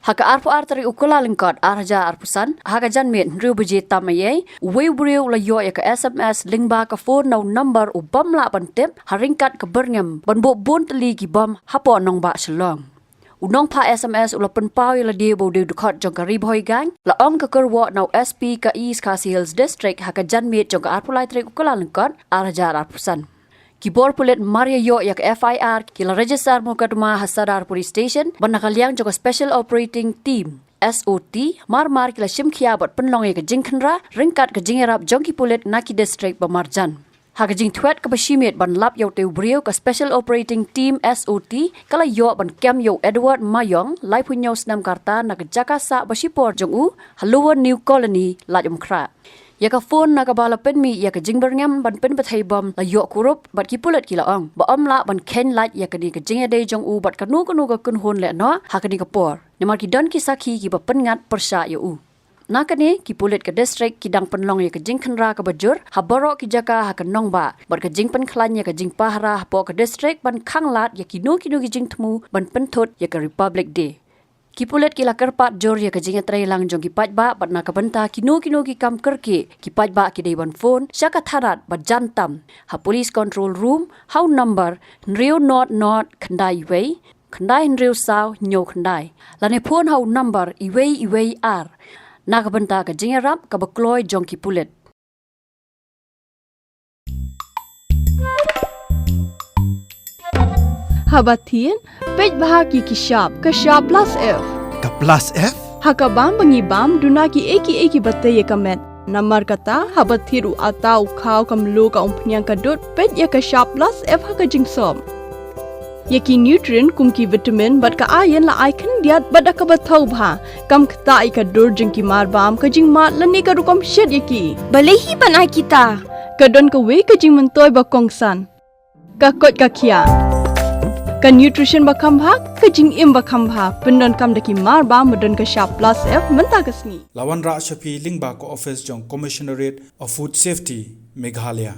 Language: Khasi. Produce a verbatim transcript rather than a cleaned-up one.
Ha ka arphew ar tarik u Kyllalyngkot ar hajar arphew san, ha ka janmiet hynriew baje tam eiei, uwei u briew u la ïoh ïa ka S M S lyngba ka phone na u number u bym lah ban tip, ha ryngkat ka byrngem ban buh bun tylli ki bom hapoh nongbah Shillong. U nongphah S M S u la pynpaw ïa lade ba u dei u dkhot jong ka Ri Bhoi Gang, la ong ka kyrwoh na u S P ka East Khasi Hills District ha ka janmiet jong ka arphew lai tarik u Kyllalyngkot ar hajar arphew san. Ki bor pulit mar ïa ïoh ïa ka F I R ki la register mukotduma ha Sadar Police Station, bad na ka liang jong ka Special Operating Team, S O T, mar mar ki la shim khia bad pynlong ïa ka jingkhynra ryngkat ka jingïarap jong ki pulit na ki district ba marjan. Ha ka jingthwet kaba shimiet ban lap ïa utei u briew, ka Special Operating Team, S O T, ka la ïoh ban kem ïa u Edward Mayong, laiphew hynñiew snem ka rta, na ka jaka sah ba shipor jong u ha Lower New Colony, Laitumkhrah. Ïa ka phone na kaba la pynmih ïa ka jingbyrngem ban pynbthei bom la ïoh kurup, bad ki pulit ki la ong ba ym lah ban kheiñ lait ïa kane ka jingïadei jong u bad kano kano ka kynhun lehnoh ha kane ka por, namar ki don ki sakhi kiba pynngat pyrshah ïa u. Na kane, ki pulit ka district ki dang pynlong ïa ka jingkhynra kaba jur ha baroh ki jaka ha ka nongbah, bad ka jingpynkhlaiñ ïa ka jingpahara hapoh ka district ban khanglad ïa kino kino ki jingthmu ban pynthut ïa ka Republic Day. Ki pulit ki la kyrpad jur ïa ka jingïatreilang jong ki paidbah, bad na ka bynta kino kino ki kam kyrkieh, ki paidbah ki dei ban phone sha ka thanat ba jan tam ha Police Control Room ha u number hynriew nod nod khyndai wei khyndai hynriew saw hynñiew khyndai, lane phone ha u number iwei iwei ar, na ka bynta ka jingïarap kaba kloi jong ki pulit. Haba thied, peit bha ki ki shap, ka shap plus F. Ka plus F? Ha ka bam ba ngi bam, duna ki ei ki ei kiba tei ïa ka met. Namar kata, haba thied u atta, u khaw, ka mluh, ka umphniang, ka dud, peit ïa ka shap plus F ha ka jingsop. Ïa ki nutrient kum ki vitamin bad ka iron la ai khyndiat bad da kaba thaw bha. Kam ktah ïa ka dur jong ki mar bam, ka jingmad lane ka rukom shet ïa ki. Balei hi ban ai kita? Ka don kawei ka jingmyntoi ba kongsan. Ka koit ka khiah. Ka nutrition ba kham bha, ka jingim ba kham bha. Pyndonkam da ki mar bam ba don ka shap plus F mynta ka sngi. La wanrah sha phi lyngba ka office jong Commissionerate of Food Safety, Meghalaya.